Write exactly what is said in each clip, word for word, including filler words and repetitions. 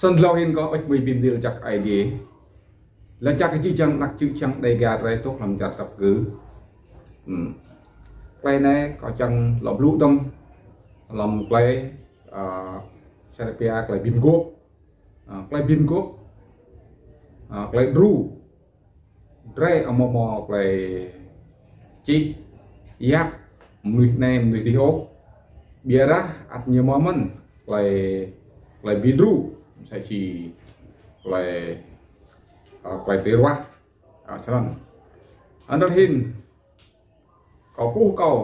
Snăn hlâo hĭn kâo ăč mui bi mni lač jăk Aê Diê. Lač jăk kơ jih jang anak čư̆ čhiăng Dega drei dôk hlăm čar Kăp Kơ. Hmm. Klei anei kâo čiăng lŏ blŭ dơ̆ng hlăm klei, ah, Serbia klei bi mguôp. Ah, klei bi mguôp. Ah, klei đru. Drei amâo mâo klei čih yap mnuih anei mnuih dih ôh. Ƀiădah ăt ñu mâo mơ̆n klei, klei bi đru, msĕ si klei, ah, klei bi ruah, ah, snăn. Anăn hĭn, kâo ƀuh kâo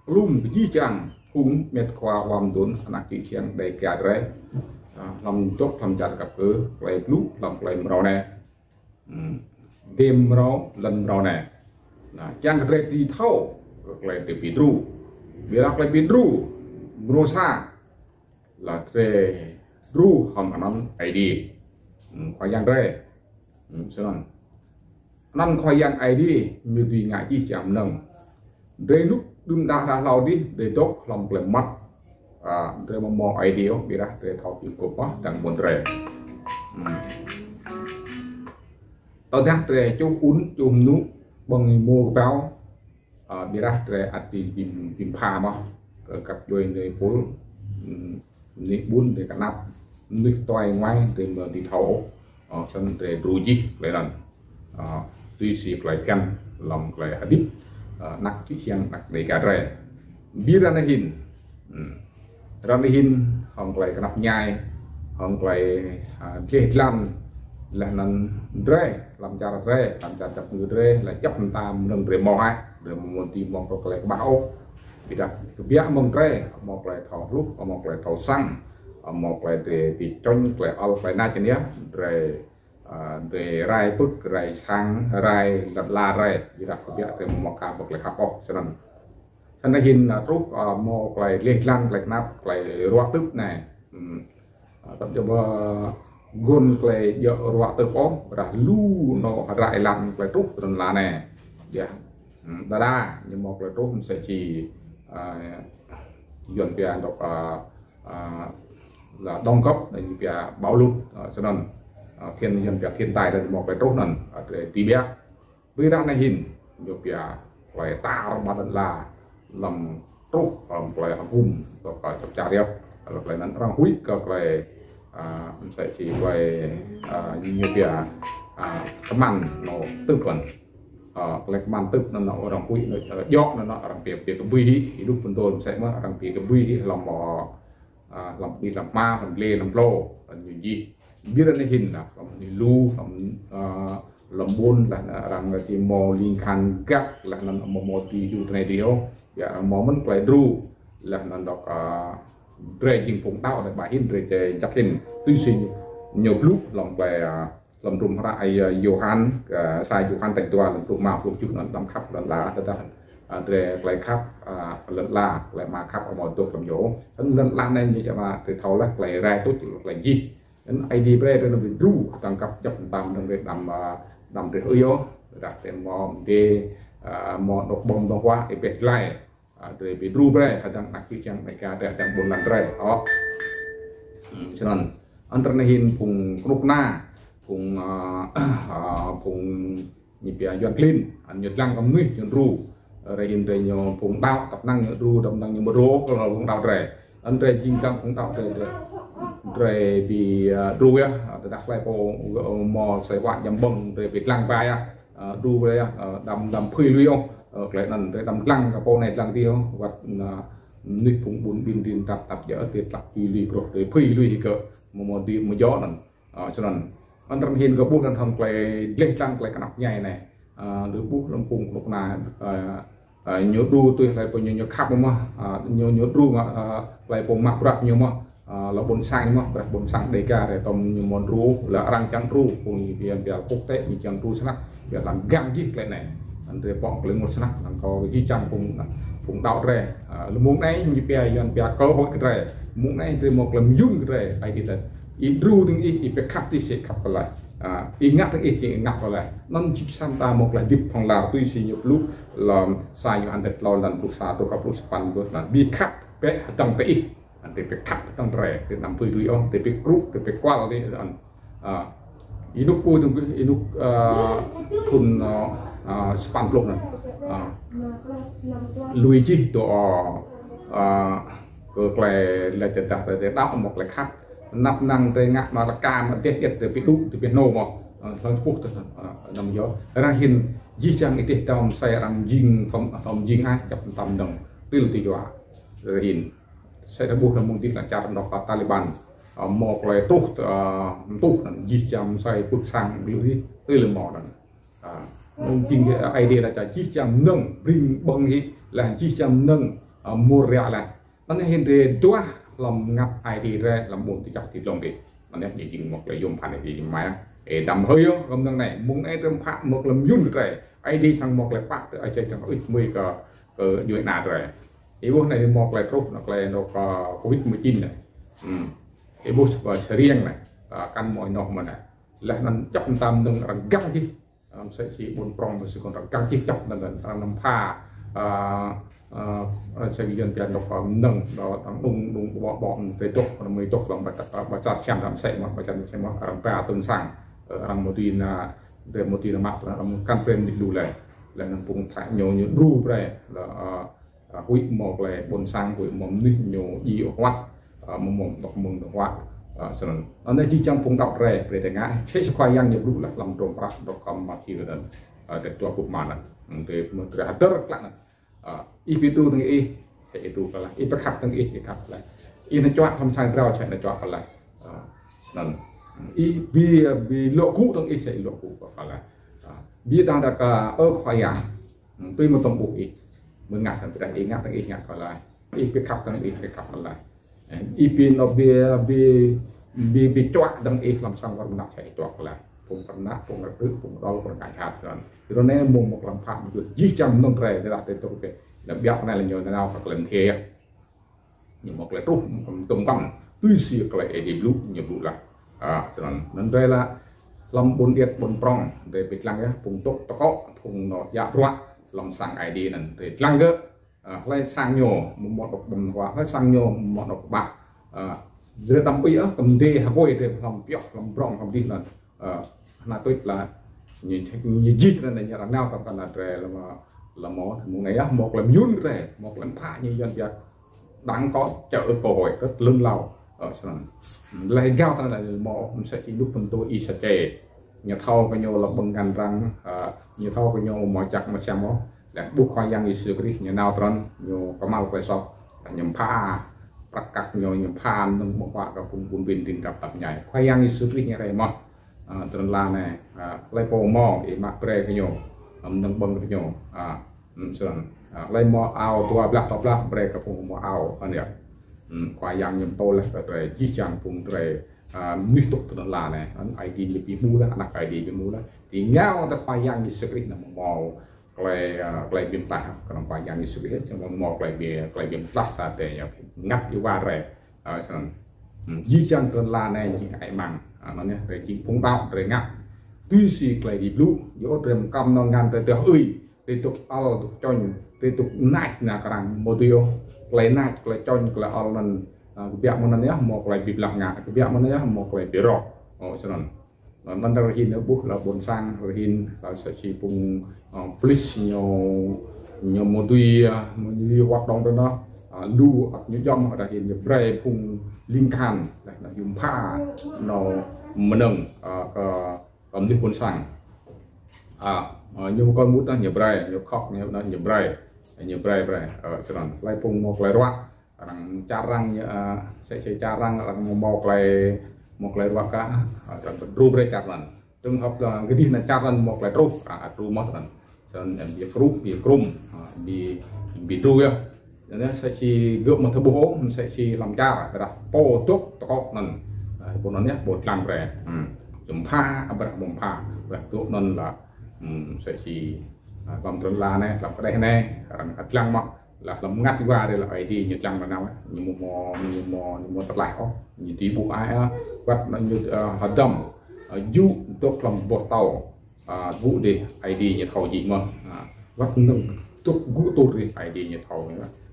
lŏ kơ jih jang phung mĭt khua wa mduôn anak čư̆ čhiăng Dega drei, ah, hlăm dôk hlăm čar Kăp Kơ, klei blŭ hlăm klei mrâo anei. Hmm. Dê mrâo, lăn mrâo anei. Nah, čiăng kơ drei dưi thâo kơ klei drei bi đru. Ƀiădah klei bi đru mrô sa, lač drei đru hŏng anăn Aê Diê. Hmm, Khua Yang drei. Hmm, snăn. Anăn Khua Yang Aê Diê ñu dưi ngă jih jang mnơ̆ng. Drei ênuk đưm đă hlâo dih, drei dôk hlăm klei mmăt. Ah, drei amâo mâo Aê Diê ôh, ƀiădah drei thâo bi mguôp mơh dơ̆ng ƀuôn drei. Hmm. Tơdah drei čuh ŭn, čuh mnŭ, ƀơ̆ng êmô kbao, ah, ƀiădah drei ăt bi, bi, bi mbha mơh kơ găp djuê drei pôl, hmm, mnuih ƀuôn drei knap, mnuih tuai ênguai drei amâo dưi thâo ôh. Ah, snăn drei đru jih klei anăn. Ah, tui si klei bhiăn hlăm klei hdĭp, ah, anak čư̆ čhiăng anak Dega drei. Bi ară anei hĭn. Hmm. Ară anei hĭn hŏng klei knap mñai, hŏng klei, ah, dleh dlan, leh anăn drei, hlăm čar drei, hlăm čar Kăp Kơ drei, lač djăp mta mnơ̆ng drei mâo hĕ, drei amâo mâo dưi mâo kơ klei kƀah ôh. Ƀiădah kbiă mơ̆ng drei, mâo klei thâo hluh, mâo klei thâo săng, mâo klei drei bi čŏng, klei ăl, klei nač anei, drei, ah, drei rai pưk, rai sang, rai lăn ala drei, ƀiădah kbiă drei amâo mâo ka mâo klei khăp ôh, snăn. Snăn hĭn, ah, truh, ah, mâo klei dleh dlan, klei knap, klei ruă tưp anei. Hmm. Ah, tăp jăk ba gun klei djŏ ruă tưp ôh, ƀiădah lu nô rai lăn klei truh lăn ala anei. Ƀiădah, hmm, đa đa, ñu mâo klei truh msĕ si, ah, Yuăn pia dôk, ah, ah, là tổng cộng, anei ñu pia bão lụt, ah, snăn. Ah, thiên, Yuăn pia thiên tai, anăn mâo klei truh anăn, ah, drei dưi ƀiă. Bi ară anei hĭn, ñu pia klei tar ƀar lăn ala, hlăm truh, hlăm klei hgŭm, kơ, kơ čăp čar yơh, hlăm klei anăn arăng huĭ kơ klei, ah, msĕ si klei, ah, ñu pia, ah, kman nô tưp anăn. Ah, klei kman tưp anăn arăng huĭ, ah, djŏ anăn arăng pia, pia kbưi hĭ, ênuk phŭn dôl msĕ mơh arăng pia kbưi hĭ hlăm, ah, ah, hlăm, hlăm hma, hlăm dliê, hlăm tlô, anăn ñu jih. Bi ară anei hĭn lah, hlăm anei lu, hlăm, ah, hlăm ƀuôn lah, arăng ti mâo ling kahan găk lah, anăn amâo mâo ti ju tinei ti ôh. Ƀiădah mâo mơ̆n klei đru lah, anăn dôk, ah, drei jing phung đăo, drei ba hĭn, drei čê jăk hĭn. Tui si ñu blŭ hlăm klei, ah, hlăm hdruôm hră, ah, Yôhan, ah, sa Yôhan kdrêč dua, hlăm pluh êma, pluh kjuh, anăn đăm khăp lăn ala, tơdah, ah, drei klei khăp, ah, lăn ala, klei Ama khăp amâo dôk hlăm ñu. Snăn lăn ala anei ñu čang ma drei thâo leh klei rai tuč, klei jih. Anăn Aê Diê brei drei anăn bi đru, hdơ̆ng kăp djăp mta mnơ̆ng drei đăm, ah, đăm drei hơưi ôh. Ƀiădah drei mâo mdê, ah, mâo anôk ƀơ̆ng dŏng huă, êbeh dlai. Ah, drei bi đru brei, hdơ̆ng anak čư̆ čhiăng Dega drei, hdơ̆ng ƀuôn lan drei. Ôh. Hmm, snăn. Anăn ară anei hĭn phung knŭk kna, phung, ah, ah, phung ñu pia Yuăn klin, anăn ñu dlăng kơ mnuih ñu đru. Ară anei hĭn drei ñu phung đăo, tăp năng ñu đru, tăp năng ñu mrô kơ phung đăo drei. Anăn drei jing dlăng phung đăo drei, drei, drei bi, ah, đru yơh, ah, tơdah klei pô, ah, mâo asei huă jăm ƀơ̆ng drei bi dlăng ba yơh, ah, đru brei yơh, ah, đăm, đăm phưi lui ôh, ah, klei anăn drei đăm dlăng kơ pô anei dlăng dih ôh, wăt, ah, mnuih phung ƀun ƀin rin tăp tăp jăk ti tlăk tui lui kruh drei phưi lui hĭ kơ, mâo mâo dih mâo djŏ anăn. Ah, snăn. Anăn ară anei hĭn kâo ƀuh anăn hŏng klei dleh dlan klei knap mñai anei. Ah, drei ƀuh hlăm phung knŭk kna, ah, ah, ñu đru tui hlei pô ñu, ñu khăp mơh, ah, ñu, ñu đru mă, ah, hlei pô mă bruă ñu mơh, ah, lŏ ƀuôn sang mơh, bruă ƀuôn sang Dega drei tơdah ñu mâo đru, leh arăng čiăng đru, phung ñu pia, pia quốc tế ñu čiăng đru snăk, pia lăng gang jih klei anei. Anăn drei pŏk klei ênguôt snăk, anăn kâo jih jang phung, phung đăo drei. Ah, leh mông anei ñu pia, Yuăn pia cơ hội kơ drei. Mông anei drei mâo klei myun kơ drei, ai tiê leh. Ih đru dơ̆ng ih, ih bi khăp ti si khăp kơ leh. Ah, ih ngă dơ̆ng ih, ih ngă kơ leh. Anăn jih jang ta mâo klei hdĭp hlŏng lar tui si ñu blŭ hlăm sa Yôhan kdrêč tlâo, hlăm pluh sa truh kơ pluh sa păn, ƀuh anăn. Bi khăp bĕ hdơ̆ng ti ih. Drei bi khăp tăm drei, drei năm pui dui ôh, drei bi krŭ, drei bi kual drei. Ênuk pui dơ̆ng, ênuk thŭn sa păn pluh anăn. Lui jih dŏ kơ klei leh tơdah drei đăo mâo klei khăp. Năp năng drei ngă mă lĕ ka mă deh iêt drei bi đŭ, drei bi hnô mâo. Hlăm čuh tơ năm yơh. Arăng hĭn jih jang êdeh tăm msĕ arăng jing thăm, thăm jing ai kăp tăm dơ̆ng. Pil ti yua. Arăng hĭn. Msĕ ta ƀuh anăn mơ̆ng dih leh čar anôk Taliban. Mâo klei truh, mtuh anăn jih jang msĕ pưk sang lu dih, tui leh mâo anăn. Mơ̆ng jing Aê Diê lač čar jih jang mnơ̆ng, bring ƀơ̆ng hĭ, leh jih jang mnơ̆ng, mur riă leh. Anăn hĭn drei duah hlăm mngăt Aê Diê drei, hlăm ƀuôn ti čar ti dlông dih. Anăn ñu jing mâo klei yuôm bhăn Aê Diê mă. Ê, đăm hơi yơh, hlăm mnơ̆ng anei, mơ̆ng anei drei phă mâo klei myun drei. Aê Diê srăng mâo klei pă, drei ai čei čang ŭč mui kơ, kơ djuê ana drei. Ih ƀuh anei mâo klei truh, anăn klei anôk covid mười chín anei. Ih ƀuh Sriêng anei, kăn mâo ênoh mơh anei. Leh anăn čăp mtam mnơ̆ng arăng găng jih. Msĕ si ƀuôn prŏng, msĕ si kăn arăng găng jih čăp mnơ̆ng, arăng năm pha, msĕ si yuăn čar anôk mnơ̆ng, dŏ arăng đŭng, đŭng ƀô̆, ƀô̆, drei dôk, arăng mâo dôk hlăm ƀă čar, ƀă čar Siam arăng msĕ mơh, ƀă čar msĕ mơh, arăng ba tŭng sang, arăng mâo dưi na, drei mâo dưi na mă, arăng kăn brei mnuih lu leh. Leh anăn phung Thái ñu, ñu đru brei, leh huĭ mâo klei ƀuôn sang, huĭ mâo mnuih ñu djiê ôh huă, mâo mâo dôk mơ̆ng dôk huă, snăn. Anei jih jang phung đăo drei, brei drei ngă, čih Khua Yang ñu blŭ leh hlăm hdruôm hră, dôk kăm Mathiơ anăn, dua pluh êma anăn. Drei mơ̆ng drei hdơr klă anăn. Ih bi đru dơ̆ng ih, ih đru kơ leh. Ih bi khăp dơ̆ng ih, ih khăp leh. Ih nao čuă hlăm sang drao, čih nao čuă kơ leh. Snăn. Ih bi, bi luă gŭ dơ̆ng ih, čih luă gŭ kơ leh. Bi dah dah kơ, ơ Khua Yang. Tui mơ̆ng tơm ƀuh ih. Mơ̆ng ngă sang drei ih ngă dơ̆ng ih ngă kơ leh. Ih bi khăp dơ̆ng ih bi khăp kơ leh. Ih bi nao bi, bi, bi, bi čuă dơ̆ng ih hlăm sang wăr mnă čih čuă kơ leh. Phung mnă, phung rơ̆k, phung đăo, phung ngă jhat snăn. Êrô anei mâo mâo klei pă mjŭt jih jang mnơ̆ng drei, drei dah drei dôk kơ. Anăn biă anei leh ñu nao kơ klei mdê. Ñu mâo klei truh, tŭm kăm, tui si klei Aê Diê blŭ, ñu blŭ leh. Snăn, anăn drei leh, hlăm ƀuôn điêt, ƀuôn prŏng, drei bi dlăng yơh, phung dôk tơkŏ, phung nao djă bruă, hlăm sang Aê Diê anăn, drei dlăng gơ̆, hlei sang ñu, mâo mâo dôk ƀơ̆ng huă, hlei sang ñu, mâo dôk ƀă. Drei đăm ui ôh, kơ mdê hgôi drei hlăm pioh, hlăm prŏng, hlăm dih anăn. Hnă tuč leh, ñu, ñu jih anăn ñu arăng nao kơ anăn drei leh mâo, leh mâo, mơ̆ng anei yơh, mâo klei myun drei, mâo klei pă ñu yuăn biă. Đang có cơ hội rất lớn lao, snăn. Leh gao tơ anăn mâo msĕ si ênuk phŭn dô Isačê. Ñu thâo kơ ñu lŏ ƀơ̆ng ngăn arăng, ñu thâo kơ ñu mâo jăk mâo siam ôh. Leh ƀuh Khua Yang Yêsu Krist ñu nao tơ anăn, ñu kmhal klei soh, ñu pha, prăk kăk ñu, ñu pha mnơ̆ng ƀơ̆ng huă kơ phung ƀun ƀin dĭng drăp tăp mñai. Khua Yang Yêsu Krist ñu rai mơh. Tơ anăn leh anei, hlei pô mâo, ih mă brei kơ ñu, mnơ̆ng ƀơ̆ng kơ ñu. Snăn, hlei mâo ao dua blah, dua blah, brei kơ phung mâo ao, anăn yơh. Khua Yang ñu mtô leh kơ drei, jih jang phung drei, mnuih dôk tơ anăn leh anei, anăn Aê Diê ñu bi ƀuh leh, anak Aê Diê bi ƀuh leh. Ti ngao tơ Khua Yang Yêsu Krist anăn mâo klei, klei bi mtlaih, knŏng Khua Yang Yêsu Krist, čang mâo klei bi, klei bi mtlaih sa drei ñu, mngăt êwa drei. Snăn. Jih jang tơ anăn leh anei jing ai mang. Anăn yơh, drei jing phung đăo, drei ngă. Tui si klei Aê Diê blŭ, yua drei mkăm nao ngăn drei dôk ui. Drei dôk ăl, dôk čŏng, drei dôk nač na kơ arăng mâo dưi ôh. Klei nač, klei čŏng, klei ăl anăn, kbiă mơ̆ng anăn yơh, mâo klei bi blah ngă, kbiă mơ̆ng anăn yơh, mâo klei bi roh. Snăn. Anăn arăng hĭn ƀuh leh ƀuôn sang, arăng hĭn leh msĕ si phung, plis ñu, ñu mâo dưi, mâo dưi hoạt động tơ anăn, lu ăt ñu jăm, arăng hĭn ñu brei phung ling kahan, leh anăn ñu pha, nao mnơ̆ng, kơ, kơ mnuih ƀuôn sang. Ñu mâo kơ mŭt anăn ñu brei, ñu khŏk ñu anăn ñu brei, ñu brei brei, snăn. Hlei phung mâo klei ruă, arăng čar arăng ñu, msĕ si čar arăng, arăng mâo, mâo klei, mâo klei ruă kơ, arăng đru brei čar anăn. Trường hợp leh kơ dih anăn čar anăn mâo klei truh, arăng đru mơh anăn. Snăn, bi krŭ, bi krŭm, bi, bi đru yơh. Anăn msĕ si gơ̆ mâo thâo ƀuh ôh, msĕ si hlăm čar, ƀiădah pô dôk tơkŏ anăn. Pô anăn yơh, pô dlăng brei. Ñu pha, ƀiădah ƀu pha, ƀiădah dôk anăn leh, msĕ si, hlăm tơ anăn leh anei, hlăm kđeh anei, arăng dlăng mơh. Leh hlăm mngăt êwa drei leh Aê Diê ñu dlăng nanao, ñu mâo, ñu mâo, ñu mâo tơtlaih ôh, ñu dưi ƀuh ai, wăt anăn ñu, hdăm, jŭ dôk hlăm boh tâo, gŭ dih Aê Diê ñu thâo jih mơh. Wăt anăn dôk gŭ tur dih Aê Diê ñu thâo.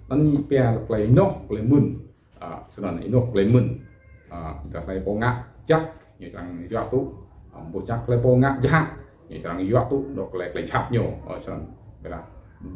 Anăn ñu pia klei ênoh, klei mưn. Ơ, snăn ênoh klei mĭn. Ơ, dah klei pô ngă jăk, ñu srăng yua tŭ. Ơ, ƀuh jăk klei pô ngă jhat, ñu srăng yua tŭ, dôk klei, klei jhat ñu. Ơ, snăn. Ƀiădah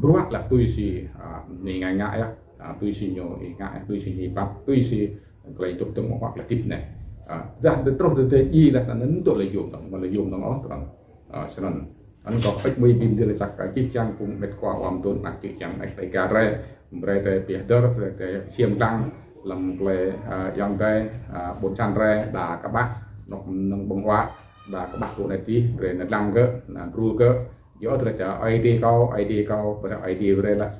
bruă lah tui si, ơ, ñu ngă ngă yơh. Ơ, tui si ñu ngă, tui si ñu pap, tui si klei dôk dơ̆ng mơ̆ng klei hdĭp anei. Ơ, dah dê truh dê dê djiê lah, anăn dôk lĕ yuôm dơ̆ng, amâo lĕ yuôm dơ̆ng ôh, trăng. Ơ, snăn. Anăn kâo pĭt mui bi mdĭl čăk, ơ, jih jang phung mĭt khua wam tŭn, anak jih jang anak Dega drei, brei drei bi hdơr, brei drei ksiêm dlăng hlăm klei, ơ, ayŏng adei, ơ, ƀuôn sang drei, đa kƀah, anôk mnơ̆ng ƀơ̆ng huă, đa kƀah tŭ anei dih, brei nao dlăng gơ̆, nao đru gơ̆. Yơh drei čar Aê Diê kâo, Aê Diê kâo, brei Aê Diê brei lah.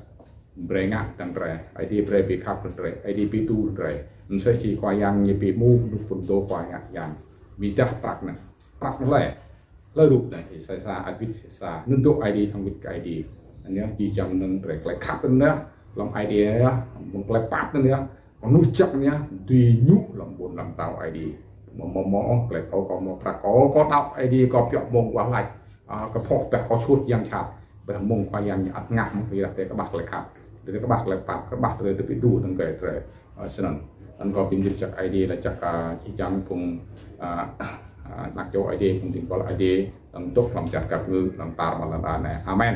Brei ngă dơ̆ng drei, Aê Diê brei bi khăp drei, Aê Diê bi tu drei. Msĕ si Khua Yang ñu bi hmô, lu phŭn dô Khua Yang. Bi dah prăk anăn. Prăk anăn lĕ. Lĕ rup anei, sa sa, abit sa sa. Anăn dôk Aê Diê, thăng wĭt kơ Aê Diê. Anăn yơh, jih jang mnơ̆ng drei klei khăp anăn yơh. Hlăm Aê Diê yơh, mơ̆ng klei pap anăn yơh. Mnuih jăk anăn yơh, dưi ñu hlăm ƀuôn ala mtao Aê Diê. Mâo, mâo, mâo, klei kâo, kâo mâo prăk, kâo, kâo đăo Aê Diê, kâo pioh mơ̆ng wah lač. Ơ, kơ phoh ƀiădah kâo suôt yang jhat. Ƀiădah mơ̆ng Khua Yang ñu ăt hngah mơh, ƀiădah drei kƀah klei khăp. Drei kƀah klei pap, kƀah drei, drei bi đru dơ̆ng drei, drei. Ơ, snăn. Anăn kâo bi mdĭl čăk Aê Diê, lač čăk, ơ, jih jang phung, ơ, ơ, anak čô Aê Diê, phung dĭng buăl Aê Diê, dơ̆ng dôk hlăm čar găp ngư, hlăm tar ƀar lăn ala anei. Amen.